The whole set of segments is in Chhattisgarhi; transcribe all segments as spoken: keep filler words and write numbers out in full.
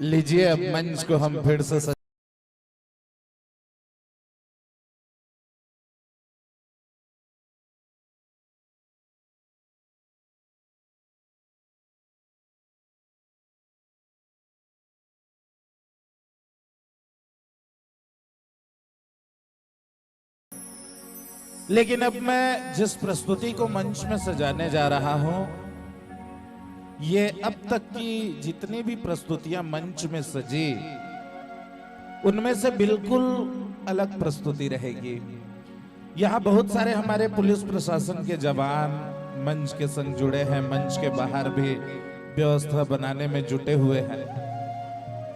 लीजिए, अब मंच को हम फिर से सज- लेकिन अब मैं जिस प्रस्तुति को मंच में सजाने जा रहा हूं, ये अब तक की जितनी भी प्रस्तुतियां मंच में सजी, उनमें से बिल्कुल अलग प्रस्तुति रहेगी। यहाँ बहुत सारे हमारे पुलिस प्रशासन के जवान मंच के संग जुड़े हैं, मंच के बाहर भी व्यवस्था बनाने में जुटे हुए हैं।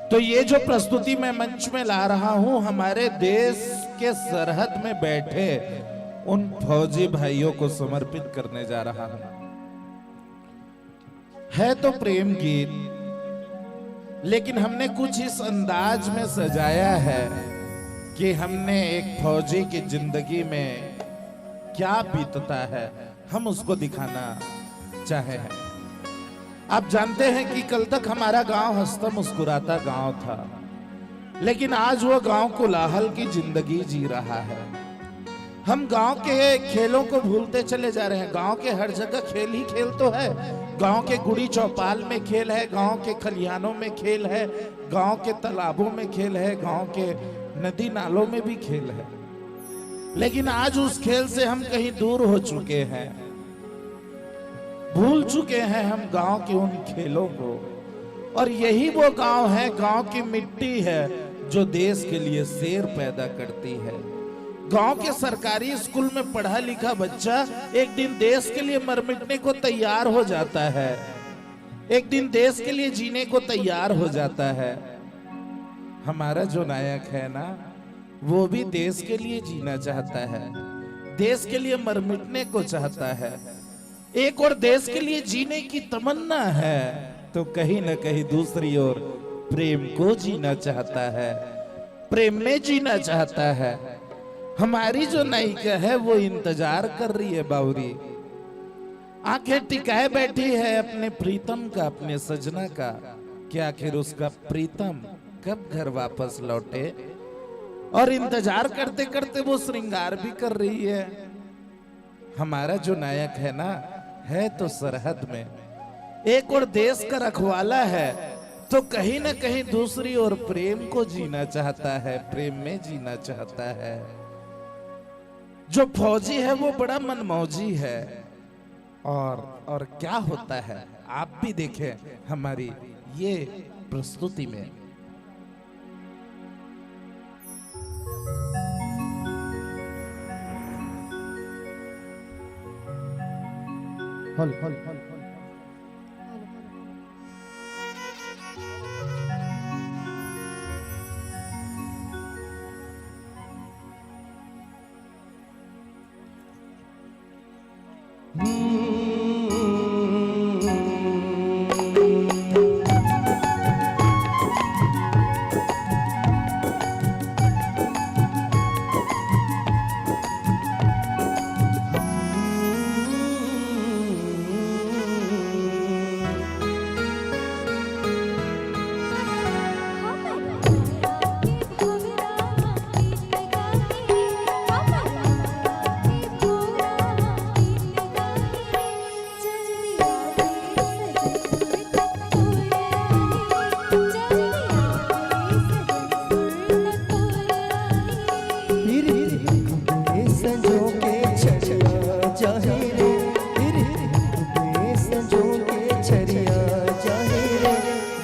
तो ये जो प्रस्तुति मैं मंच में ला रहा हूँ, हमारे देश के सरहद में बैठे उन फौजी भाइयों को समर्पित करने जा रहा हूँ। है तो प्रेम गीत, लेकिन हमने कुछ इस अंदाज में सजाया है कि हमने एक फौजी की जिंदगी में क्या बीतता है, हम उसको दिखाना चाहे हैं। आप जानते हैं कि कल तक हमारा गांव हंसता मुस्कुराता गांव था, लेकिन आज वो गांव कोलाहल की जिंदगी जी रहा है। हम गांव के खेलों को भूलते चले जा रहे हैं। गांव के हर जगह खेल ही खेल तो है। गांव के गुड़ी चौपाल में खेल है, गांव के खलिहानों में खेल है, गांव के तालाबों में खेल है, गांव के नदी नालों में भी खेल है। लेकिन आज उस खेल से हम कहीं दूर हो चुके हैं, भूल चुके हैं हम गांव के उन खेलों को। और यही वो गांव है, गांव की मिट्टी है, जो देश के लिए शेर पैदा करती है। गांव के सरकारी स्कूल में पढ़ा लिखा बच्चा एक दिन देश के लिए मर मिटने को तैयार हो जाता है, एक दिन देश के लिए जीने को तैयार हो जाता है। हमारा जो नायक है ना, वो भी देश के लिए जीना चाहता है, देश के लिए मर मिटने को चाहता है। एक ओर देश के लिए जीने की तमन्ना है, तो कहीं ना कहीं दूसरी ओर प्रेम को जीना चाहता है, प्रेम में जीना चाहता है। हमारी जो नायिका है, वो इंतजार कर रही है, बावरी आंखें टिकाए बैठी है अपने प्रीतम का, अपने सजना का, कि आखिर उसका प्रीतम कब घर वापस लौटे। और इंतजार करते करते वो श्रृंगार भी कर रही है। हमारा जो नायक है ना, है तो सरहद में, एक ओर देश का रखवाला है, तो कहीं ना कहीं दूसरी ओर प्रेम को जीना चाहता है, प्रेम में जीना चाहता है। जो फौजी है, वो बड़ा मनमौजी है। और और क्या होता है, आप भी देखें हमारी ये प्रस्तुति में। Hello, hello, hello, hello.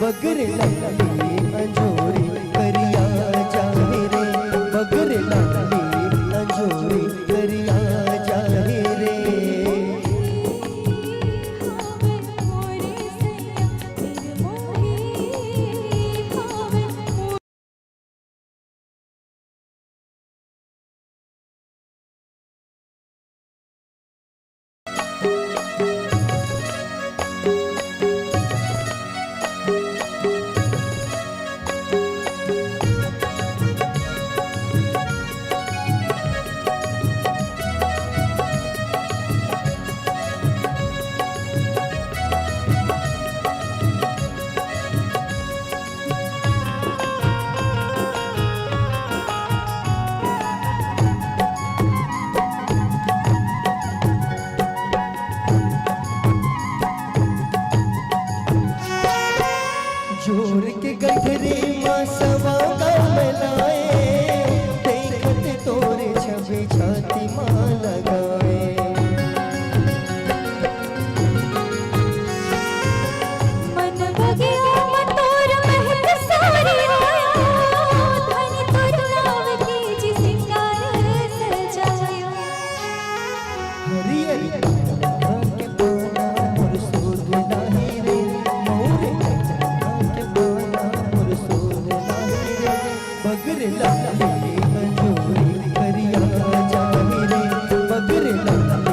बगर लाली अंजोरी करिया जाहे रे, बगर लाली अंजोरी करिया जाहे रे। जोर के गठरी मा सवा गाँव में लाए, देखत तोरे छवि छाती मा लगाए। मन बगिया म तोर महक सारी आयो, धन तोर नाम के जी सिंगार सजायो। हरियर चंदना के पाना मोर सोध नाही रे, मोर चंदना के पाना मोर सोध नाही रे। बगर लाली अंजोरी करिया जाही रे, बगर लाली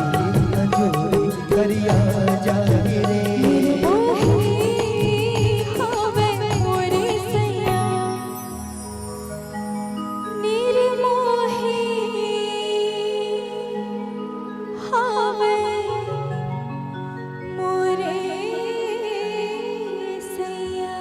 अंजोरी करिया जाही रे। निर्मोही हवे मोरे सैया, निर्मोही हवे मोरे सैया।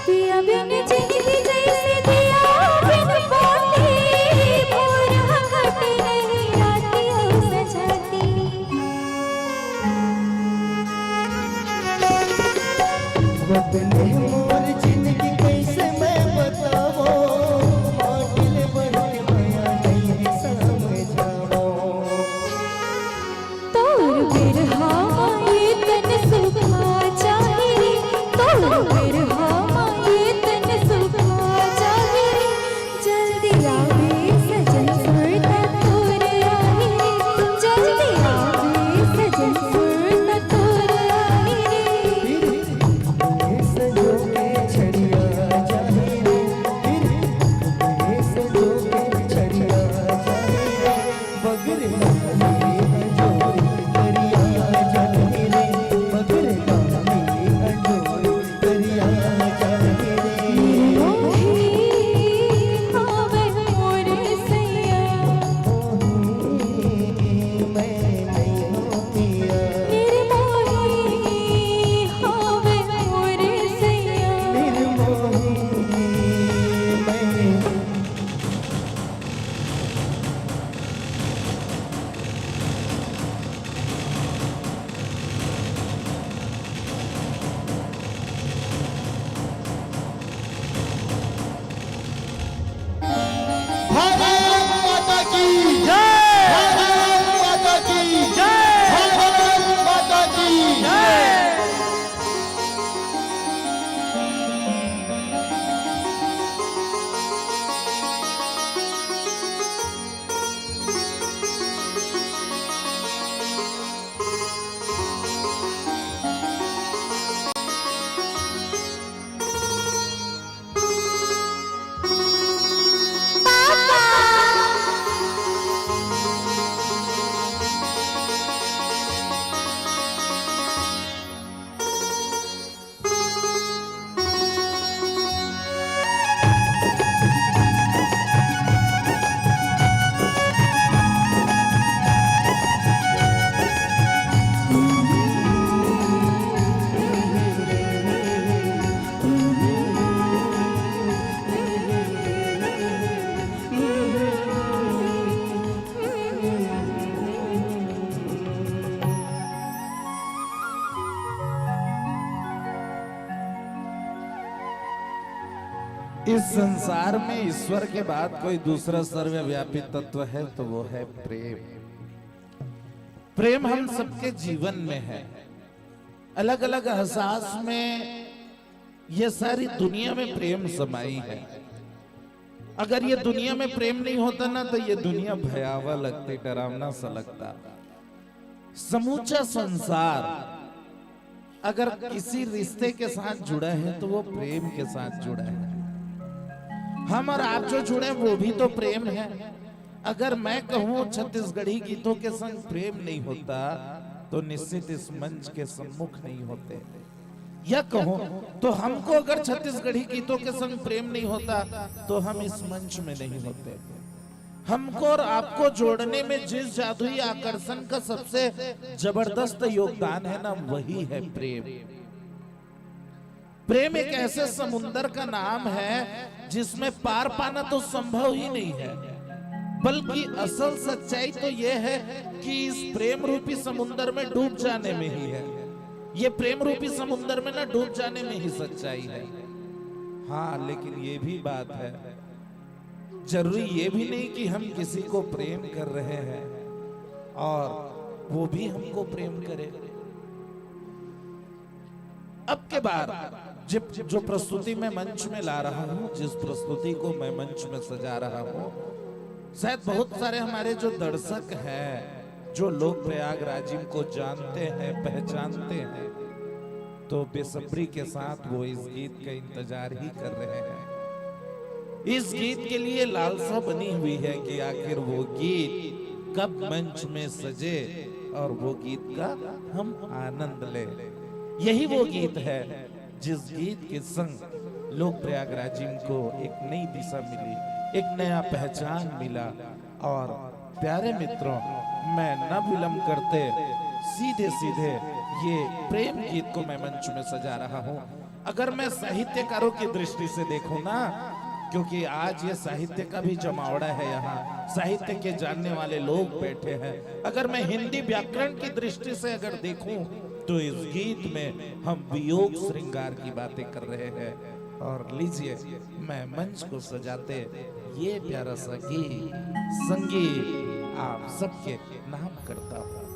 पिया बिन जिंदगी जैसे दिया बिन बाती, भोर घट नहीं राती और सजाती। बदले मोर जिंदगी कैसे मैं बतावो, माटिल बढ़ के मया नहीं समझावो। तोर बिरहा मा ये तन सुखा जाही रे, तोर बिरहा मा ये तन सुखा जाही रे। जल्दी आवे सजन सुरता तोर आही रे, जल्दी आवे सजन सुरता तोर आही रे। भारत माता की जय। भारत माता की जय। भारत माता की जय। इस संसार में ईश्वर के बाद कोई दूसरा सर्वव्यापी तत्व है तो वो है प्रेम। प्रेम हम सबके जीवन में है। अलग-अलग एहसास में ये सारी दुनिया में प्रेम समाई है। अगर ये दुनिया में प्रेम नहीं होता ना, तो ये दुनिया भयावह लगती, डरावना सा लगता। समूचा संसार अगर किसी रिश्ते के साथ जुड़ा है, तो वो प्रेम के साथ जुड़ा है। हम और आप जो जुड़े, वो भी तो प्रेम है। अगर मैं कहूं, छत्तीसगढ़ी गीतों के संग प्रेम नहीं होता, तो निश्चित इस मंच के सम्मुख नहीं होते। या कहूं, तो हमको अगर छत्तीसगढ़ी गीतों के संग प्रेम नहीं होता, तो हम इस मंच में नहीं होते। हमको और आपको जोड़ने में जिस जादुई आकर्षण का सबसे जबरदस्त योगदान है ना, वही है प्रेम। प्रेम एक ऐसे समुंदर का नाम है जिसमें पार पाना तो संभव ही नहीं है, बल्कि असल सच्चाई तो यह है कि इस प्रेम रूपी समुंदर में डूब जाने में ही है। ये प्रेम रूपी समुंदर में ना डूब जाने में ही सच्चाई है। हाँ, लेकिन ये भी बात है, जरूरी ये भी नहीं कि हम किसी को प्रेम कर रहे हैं और वो भी हमको प्रेम करे। अब के बार जब जो प्रस्तुति मैं मंच में ला रहा हूँ, जिस प्रस्तुति को मैं मंच में सजा रहा हूँ, शायद बहुत सारे हमारे जो दर्शक हैं, जो लोग प्रयागराजिम को जानते हैं, पहचानते हैं, तो बेसब्री के साथ वो इस गीत का इंतजार ही कर रहे हैं। इस गीत के लिए लालसा बनी हुई है कि आखिर वो गीत कब मंच में सजे और वो गीत का हम आनंद लें। यही वो गीत है जिस गीत के संग लोग प्रयागराजिम को एक नई दिशा मिली, एक नया पहचान मिला। और प्यारे मित्रों, मैं न विलंब करते सीधे सीधे ये प्रेम गीत को मैं मंच में सजा रहा हूँ। अगर मैं साहित्यकारों की दृष्टि से देखूं ना, क्योंकि आज ये साहित्य का भी जमावड़ा है यहाँ, साहित्य के जानने वाले लोग बैठे हैं, अगर मैं हिंदी व्याकरण की दृष्टि से अगर देखूं, तो इस गीत में हम वियोग श्रृंगार की बातें कर रहे हैं। और लीजिए, मैं मंच को सजाते ये प्यारा सा गीत संगीत आप सबके नाम करता हूँ।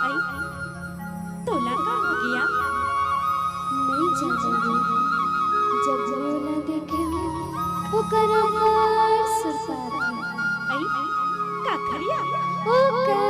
आई, तोला का हो गया? नहीं जानूंगी। जब मैं ओला देखे हूँ, ओकर आवाज सुरता था। आई, का खड़िया? ओकर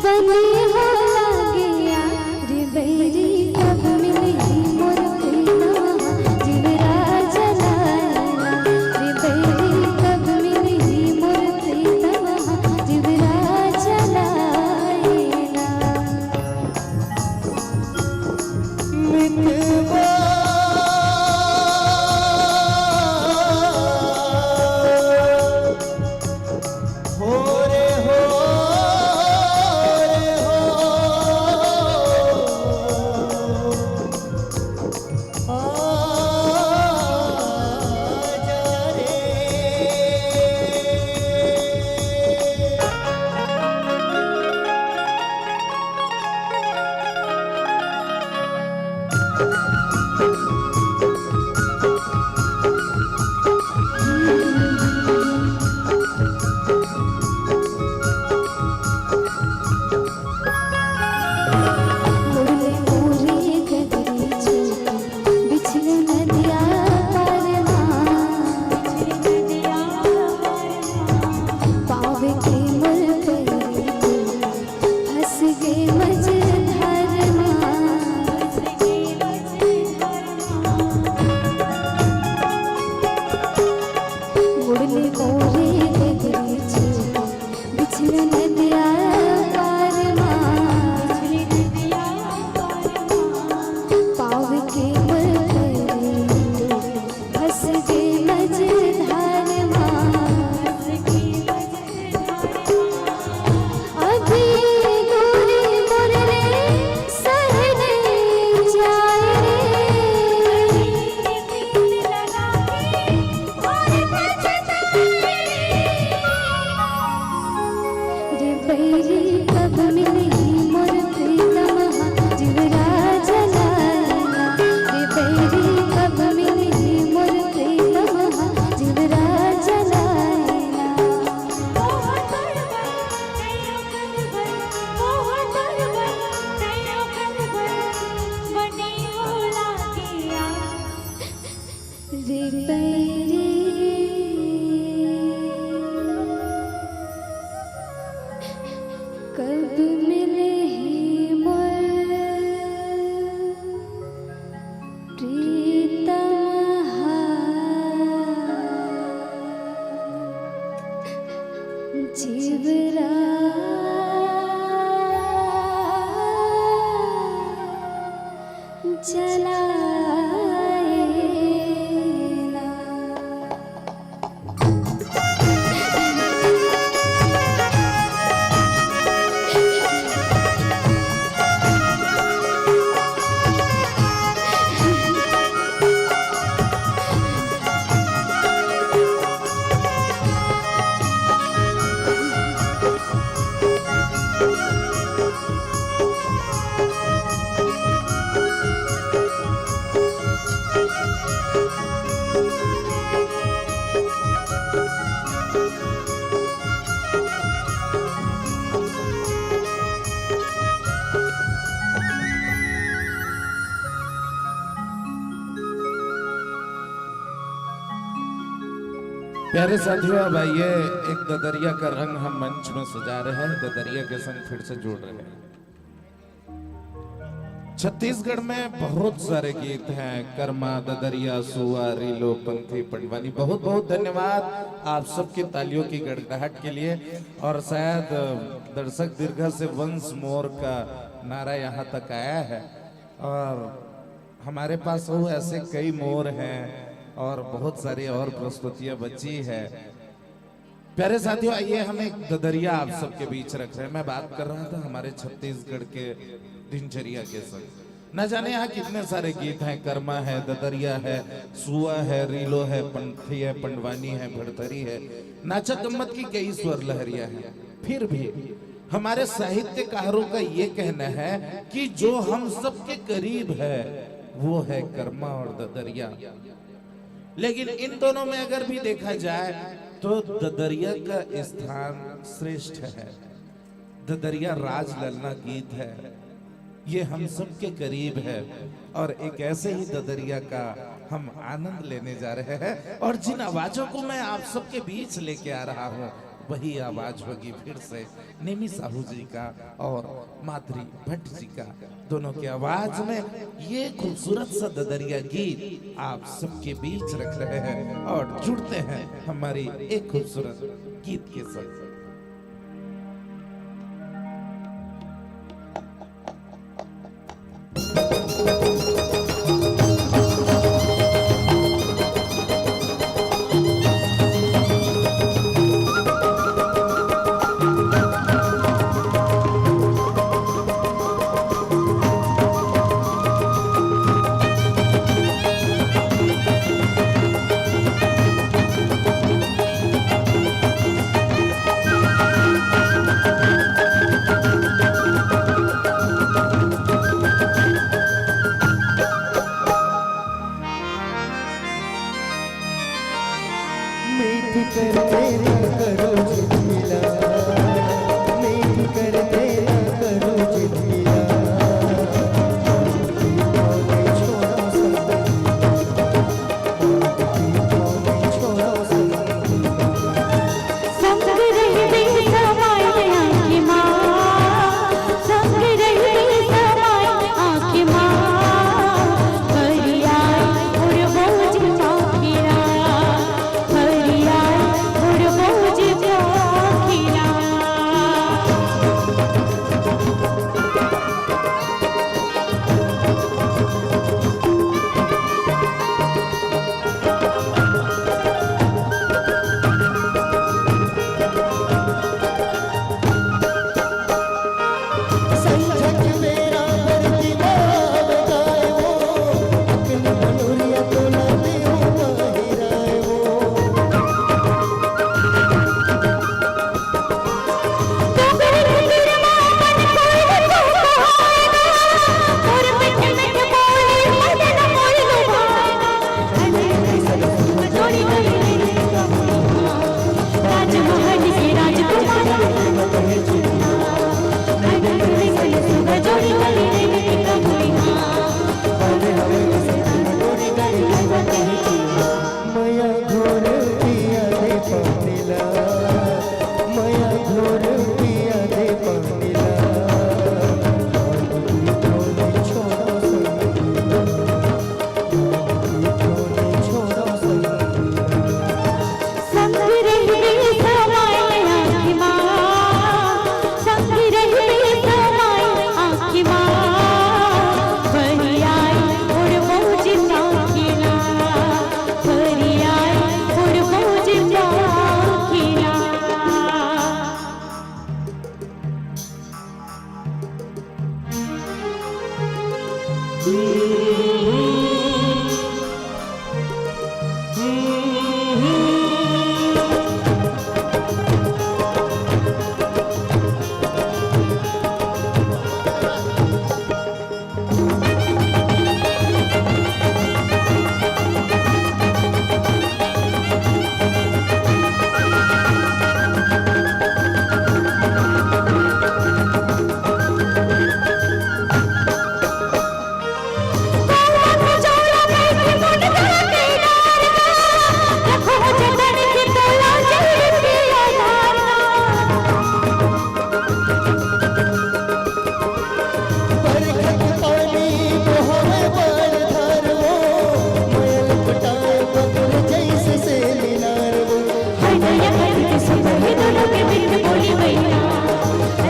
बने हो लागिया रे बैरी, कब मिलही मोर प्रीतम जिवरा जलाएला। रे बैरी, कब मिलही मोर प्रीतम जिवरा जलाएला। मितवा हो रे हो रे हो। आ जा रे। प्यारे साथियों, अब आइए, एक ददरिया का रंग हम मंच में सजा रहे हैं, ददरिया के संग फिर से जुड़ रहे हैं। छत्तीसगढ़ में बहुत सारे गीत हैं, कर्मा, ददरिया, सुआ, रीलो, पंथी, पंडवानी। बहुत बहुत धन्यवाद आप सबकी तालियों की गड़गड़ाहट के लिए। और शायद दर्शक दीर्घा से वंस मोर का नारा यहाँ तक आया है। और हमारे पास वो ऐसे कई मोर हैं और बहुत सारी और प्रस्तुतियां बची है। प्यारे साथियों, आइए हम एक ददरिया आप सबके बीच रख रहे हैं। मैं बात कर रहा था हमारे छत्तीसगढ़ के दिनचर्या के संग। न जाने यहाँ कितने सारे गीत हैं, कर्मा है, ददरिया है, सुआ है, रीलो है, पंथी है, पंडवानी है, भड़थरी है, नाचा गम्मत की कई स्वर लहरिया हैं। फिर भी हमारे साहित्यकारों का ये कहना है कि जो हम सबके करीब है, वो है कर्मा और ददरिया। लेकिन इन दोनों में अगर भी देखा जाए तो ददरिया का स्थान श्रेष्ठ है। ददरिया राजललना गीत है, ये हम सबके करीब है। और एक ऐसे ही ददरिया का हम आनंद लेने जा रहे हैं और जिन आवाजों को मैं आप सबके बीच लेके आ रहा हूँ, वही आवाज होगी फिर से नेमी साहू जी का और माधुरी भट्ट जी का। दोनों की आवाज में ये खूबसूरत सा ददरिया गीत आप सबके बीच रख रहे हैं और जुड़ते हैं हमारी एक खूबसूरत गीत के साथ। मीठ कर देना करो जिंदगी ला, मीठ कर देना करो जिंदगी ला। छोड़ो संग, छोड़ो संग। संग रहिबे समाय आँखी मा, संग रहिबे समाय आँखी मा। परियाय उड़बो जे पाखी ला, परियाय उड़बो जे पाखी ला।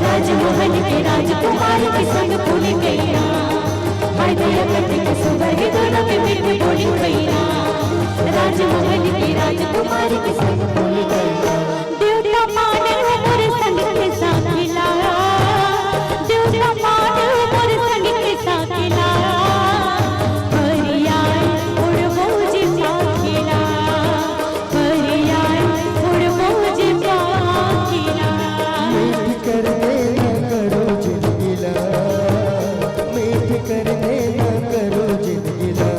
राजमोहन के राजकुमार के संग फूल गैया। हाय दया करते के सुबह दोनों के मीठ बोली गैया। राजमोहन के राजकुमार के संग फूल गैया। देवता माने मोर संग के साथ लाया। देवता माने मोर संग के साथ लाया। हरियाई उड़बो जे पाखी ला। मीठ कर देना करो जिंदगी ला, मीठ कर देना करो जिंदगी ला।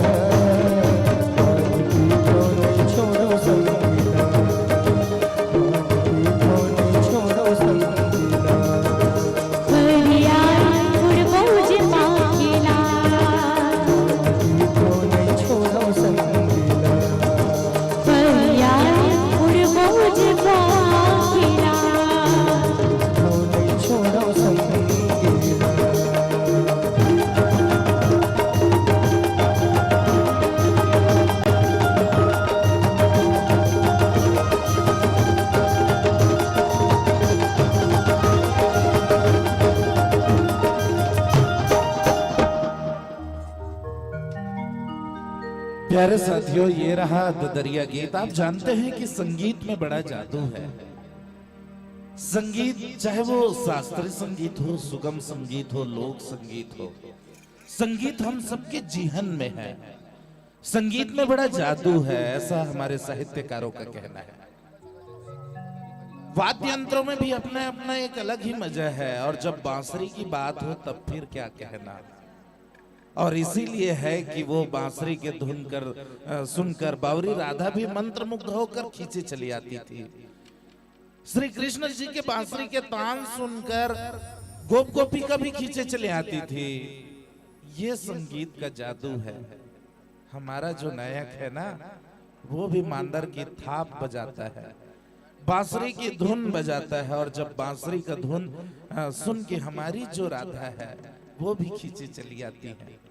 आज भी तो नहीं छोड़ो संगीला। अरे साथियों, ये रहा ददरिया गीत। आप जानते हैं कि संगीत में बड़ा जादू है। संगीत, चाहे वो शास्त्रीय संगीत हो, सुगम संगीत हो, लोक संगीत हो, संगीत हम सबके जीवन में है। संगीत में बड़ा जादू है, ऐसा हमारे साहित्यकारों का कहना है। वाद्य यंत्रों में भी अपना अपना एक अलग ही मजा है, और जब बांसुरी की बात हो, तब फिर क्या कहना। और इसीलिए है कि वो बांसुरी के धुन कर, अ, सुनकर बावरी राधा भी मंत्रमुग्ध होकर खींचे चली आती थी। श्री कृष्ण जी के बांसुरी के तान सुनकर गोप गोपिका भी खींचे चले आती थी। ये संगीत का जादू है। हमारा जो नायक है ना, वो भी मांदर की थाप बजाता है, बांसुरी की धुन बजाता है, और जब बांसुरी का धुन, अ, सुन के हमारी जो राधा है, वो भी खींची चली आती है।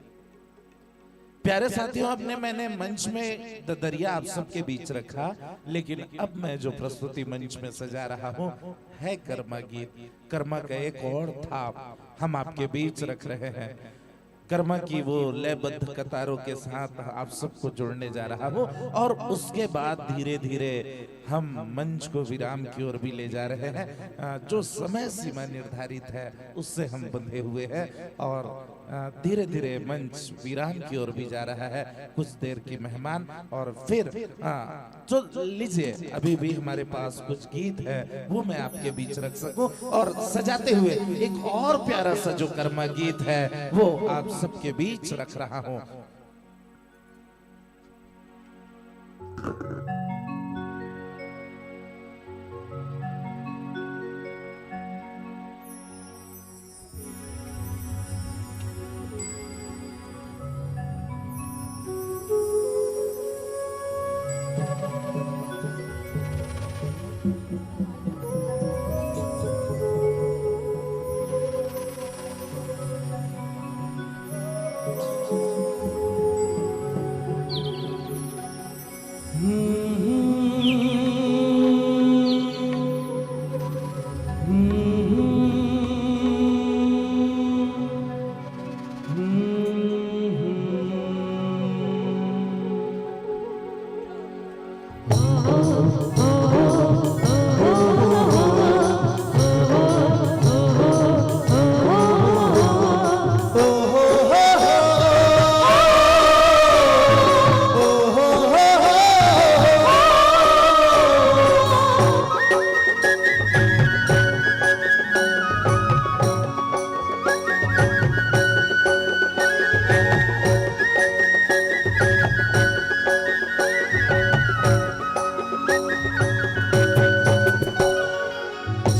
प्यारे साथियों, अपने, मैंने मंच में ददरिया आप सबके बीच रखा, लेकिन अब मैं जो प्रस्तुति मंच में सजा रहा हूँ, है कर्मा गीत। कर्मा का एक और थाप हम आपके बीच रख रहे हैं। कर्मा की वो लयबद्ध कतारों के साथ आप सबको जोड़ने जा रहा हूँ, और उसके बाद धीरे धीरे हम मंच को विराम की ओर भी ले जा रहे हैं। अ, जो समय सीमा निर्धारित है, उससे हम बंधे हुए हैं, और अ, धीरे धीरे मंच विराम की ओर भी जा रहा है। कुछ देर की मेहमान, और फिर, अ, तो लीजिए, अभी भी हमारे पास कुछ गीत है, वो मैं आपके बीच रख सकूं, और सजाते हुए एक और प्यारा सा जो कर्मा गीत है, वो आप सबके बीच रख रहा हूं।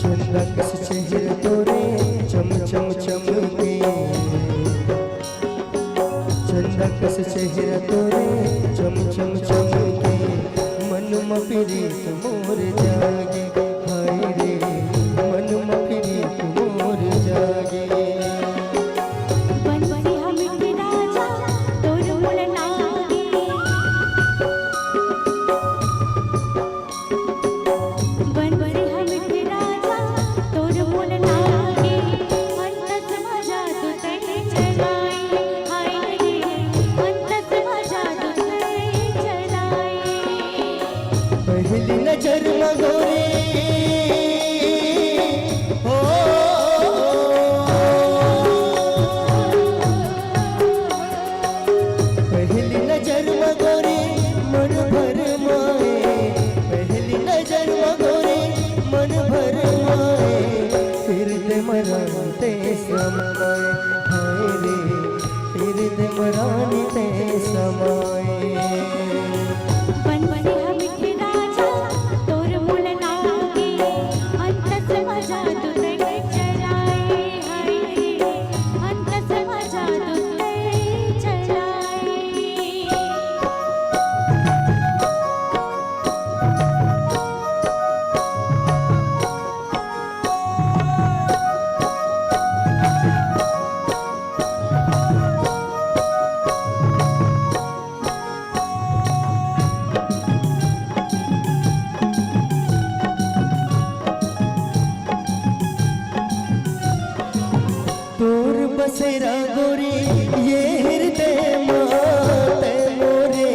चंदा कस चेहरा तोरे चम चम चमके, चंदा कस चेहरा तोरे चम चम चमके, मन म प्रीत मोर जागे, हाय रे, मन म प्रीत मोर जागे। बंसी हम राजा तोर मुड़ लागे। बंसी हम राजा तोर मुड़ लागे। अंतस म जादू तैं चलाए। हाय रे, अंतस म जादू तैं चलाए। पहली नजर म गोरी, हो, पहली नजर म गोरी मन भर माए, पहली नजर म गोरी मन भर माए, फिर ते मरण ते समाए, हाय रे, फिर ते मरण ते समाए। बंसी हम राजा तोर मुड़ लागे, अंतस म जादू तैं चलाए, हाय रे, अंतस म जादू तैं चलाए। तोर बसेरा गोरी ये हृदय मा, तैं मोरे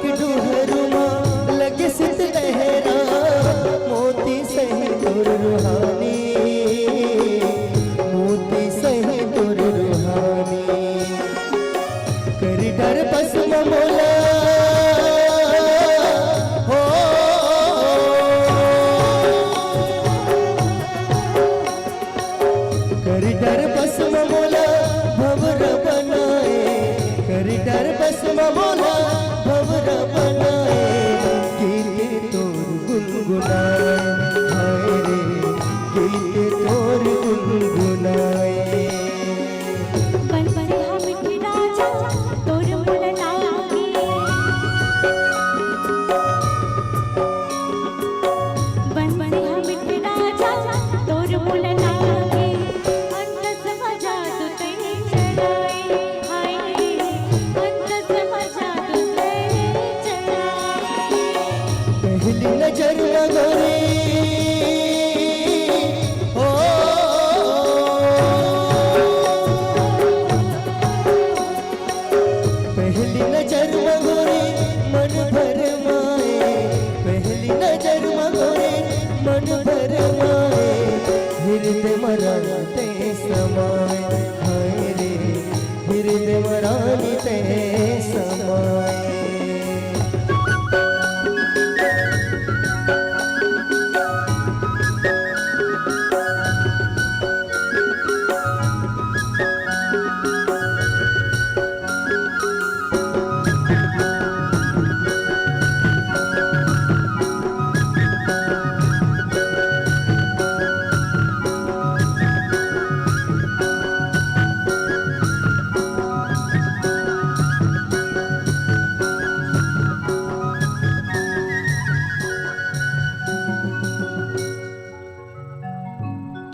डुहरुमा लगे सित लहरा, मोती सही तोर रुहानी, मोती सही तोर रुहानी। करी डर बस म मोला, हो। करी डर बस म मोला भंवरा बनाए, करी डर बस म मोला भंवरा बनाए। गीत तोर गुनगुनाए, हाय रे, गीत तोर गुनगुनाए। बंसी हा मिट्ठी राजा तोर मुलना के। बंसी हा मिट्ठी राजा तोर मुलना के। अंतस म जादू तैं चलाए, हाय रे, अंतस म जादू तैं चलाए। पहली नजर म गोरी, हो, पहली नजर म गोरी मन भरमाए, पहली नजर म गोरी मन भरमाए। हृदय म रानी तैं समाए, हाय रे, हृदय म रानी तैं समाए।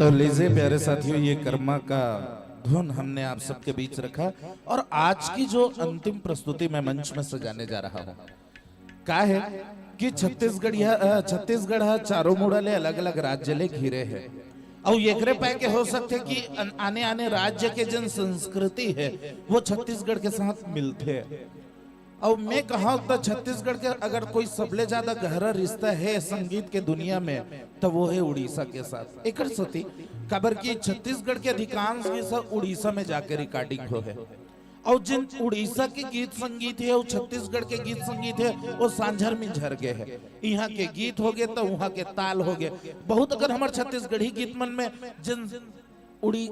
तो लीजिए प्यारे साथियों, ये कर्मा का धुन हमने आप सबके बीच रखा और आज की जो अंतिम प्रस्तुति मैं मंच में सजाने जा रहा हूँ, का है कि छत्तीसगढ़िया, अ, छत्तीसगढ़ ह चारों मुड़ा ले अलग-अलग राज्य ले घिरे है। अउ एकरे पाए के हो सकथे कि अन-, आने-आने राज्य के जन संस्कृति है, वो छत्तीसगढ़ के साथ मिलथे। अउ मैं कहूँ त छत्तीसगढ़ के अगर कोई सबले ज्यादा गहरा रिश्ता है संगीत के दुनिया में, त वो है उड़ीसा के साथ। एकर सेती, काबर कि छत्तीसगढ़ के अधिकांश हिस्सा उड़ीसा में जाके recording हो है। अउ जिन उड़ीसा के गीत संगीत हे अउ छत्तीसगढ़ के गीत संगीत हे, वो सांझर मिंझर गे हे। इहाँ के गीत होगे त उहाँ के ताल होगे। बहुत अकन हमर छत्तीसगढ़ी गीत मन में जिन उड़ी-,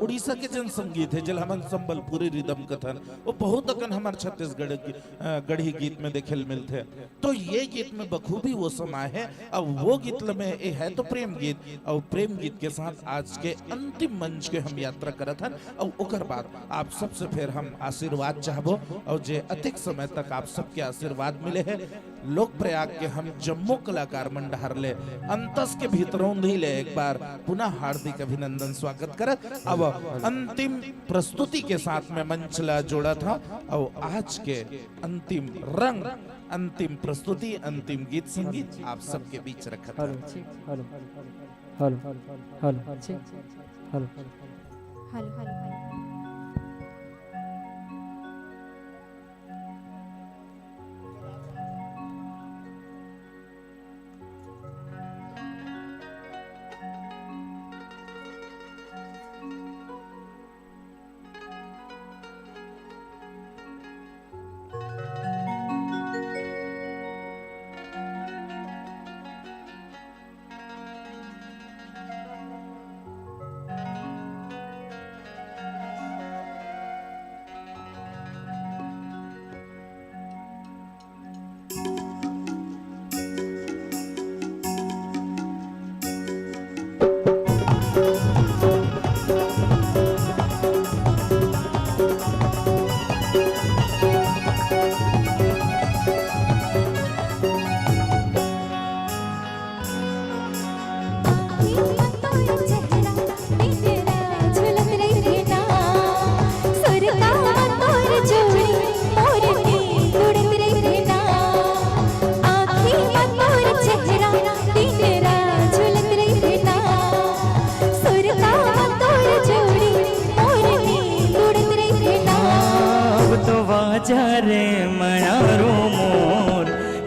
उड़ीसा के जिन संगीत हे, जेला हमन संबलपुरी rhythm कथन, वो बहुत अकन हमर छत्तीसगढ़ गी-, अ, गढ़ी गीत में देखे ल मिलथे। तो ये गीत में बखूबी वो समाय हे। अब वो गीत ल में, ये है तो प्रेम गीत, अउ प्रेम गीत के साथ आज के अंतिम मंच के हम यात्रा करत हन। अउ ओकर बाद आप सबसे फेर हम आशीर्वाद चाहबो, अउ जे अतेक समय तक आप सबके आशीर्वाद मिले हे, लोक प्रयाग के हम जम्मो कलाकार मन डहार ले अंतस के भीतरौंधी ले एक बार पुनः हार्दिक अभिनंदन स्वागत करत। अब अंतिम प्रस्तुति के साथ में मंच ला जोड़त हंव, अउ आज के अंतिम रंग, अंतिम प्रस्तुति, अंतिम गीत संगीत आप सबके बीच रखत हंव। हेलो, ठीक, हेलो, हेलो, हेलो, ठीक, हेलो, हेलो, हेलो, हेलो।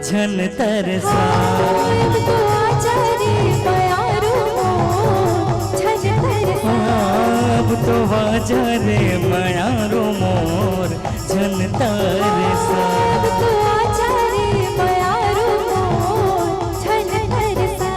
झन तरसा। अब तो आजा रे मयारू मोर, झन तरसा। अब तो आजा रे मयारू मोर, झन तरसा। अब तो आजा रे मयारू मोर, झन तरसा।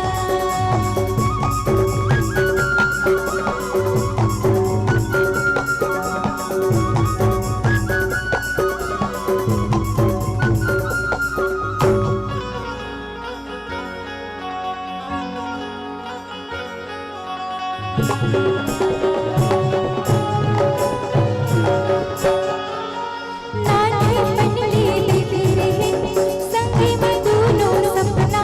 नानपन ले देखे रहे संगी म दूनो सपना,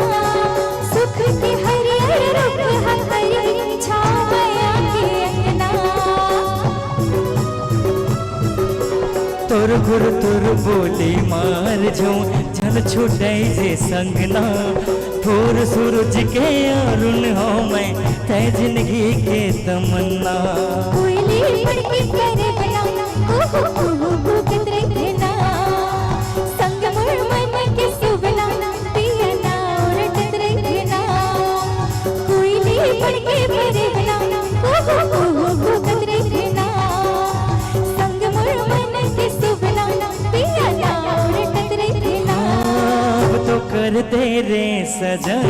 सुख के हरियर रुख ह करे छाँव मया के अंगना। तोर गुर तोर बोली मार झो, झन छूटै जे संगना। थोर सूरज के अरुण हो मैं, तै जिंदगी के तमन्ना। कोयली बन के करे बना, कुहू कुहू कूकत रहिथे ना। संग मोर मन के सुगना, पिया ना रटत रहिथे ना। कोयली बन के करे बना, कुहू कुहू कूकत रहिथे ना। संग मोर मन के सुगना, पिया ना रटत रहिथे ना। अब तो कर दे रे सजन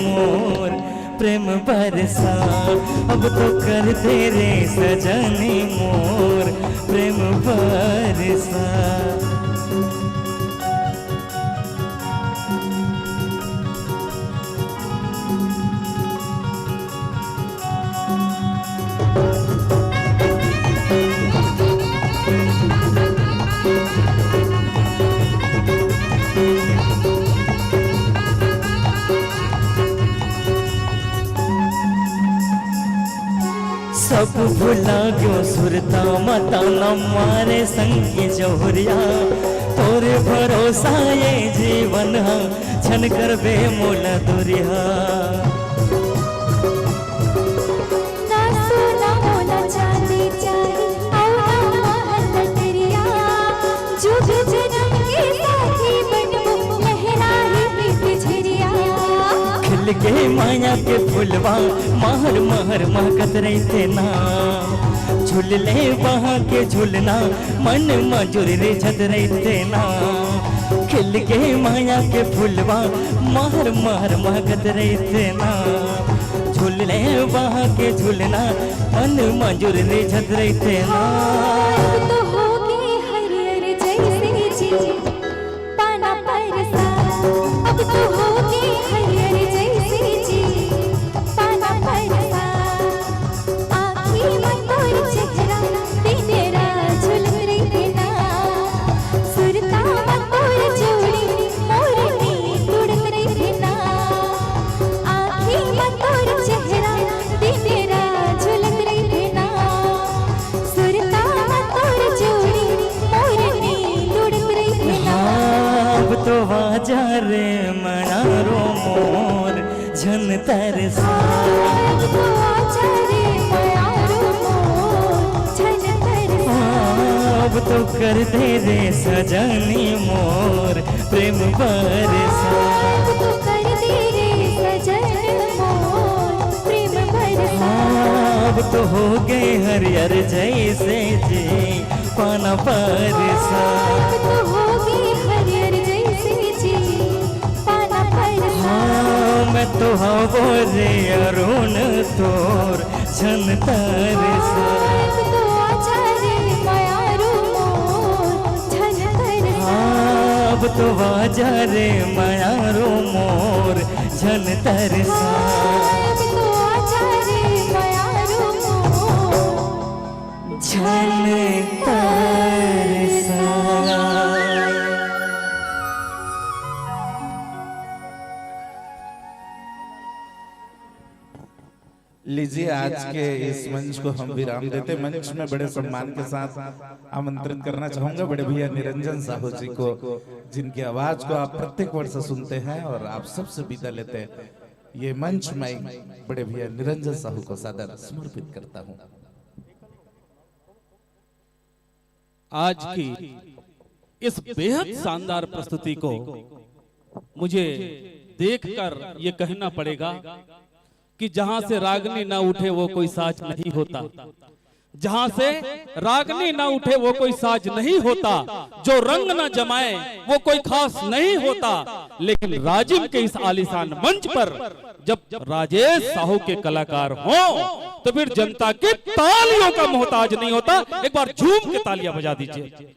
मोर प्रेम बरसा, अब तो कर दे रे सजन मोर प्रेम बरसा। सब भुला गयो सुरता म ताना मारे संगी जहुरिया, तोरे भरोसा ये जीवन ह, झन करबे मोला दुरिहा। ना सोना मोला चांदी चाही, अउ ना महल कटरिया। जुग जनम के साथी बनबो, लहराही प्रीत झरिया। खिल के माया के फुलवा, महर महर महकत रहिथे ना। झूल ले बहा के झूलना, मन म जुर रिझत रहिथे ना। खिल के माया के फुलवा, महर महर महकत रहिथे ना। झूल ले बहा के झूलना, मन म जुर रिझत रहिथे ना। अब तो होगे हरियर जइसे जी पाना परसा। अब तो होगे हरियर जइसे जी पाना परसा। आँखी म तोर चेहरा दिन रात झुलत रहिथे ना। सुरता म तोर जोड़ी मोर नींद उड़त रहिथे ना। आँखी म तोर चेहरा दिन रात झुलत रहिथे ना। सुरता म तोर जोड़ी मोर नींद उड़त रहिथे ना। अब तो आजा रे मयारू मोर झन तरसा। अब तो आजा रे मयारू मोर झन तरसा। अब तो कर दे रे सजनी मोर प्रेम बरसा। अब तो कर दे रे सजन मोर प्रेम बरसा। अब तो होगे हरियर जइसे जी पाना परसा। अब तो होगे हरियर जइसे जी पाना परसा। हाँ, मैं तो हवों रे अरुण तोर झन तरसा। अब तो आजा रे मयारू मोर झन तरसा। हाँ, अब तो आजा रे मयारू मोर झन तरसा। अब तो आजा रे मयारू मोर झन तरसा। लीजिए, आज के इस मंच को हम विराम देते। मंच में बड़े सम्मान के साथ आमंत्रित करना चाहूंगा बड़े भैया निरंजन साहू जी को, जिनकी आवाज को आप प्रत्येक वर्ष सुनते हैं और आप सबसे विदा लेते हैं। ये मंच में बड़े भैया निरंजन साहू को सादर समर्पित करता हूँ। आज की इस बेहद शानदार प्रस्तुति को मुझे देखकर ये कहना पड़ेगा कि जहां से रागनी ना उठे वो कोई साज नहीं होता, जहां से रागनी ना उठे वो कोई साज नहीं होता, जो रंग ना जमाए वो कोई खास नहीं होता। लेकिन राजिम के इस आलीशान मंच पर जब राजेश साहू के कलाकार हों तो फिर जनता की तालियों का मोहताज नहीं होता। एक बार झूम के तालियां बजा दीजिए।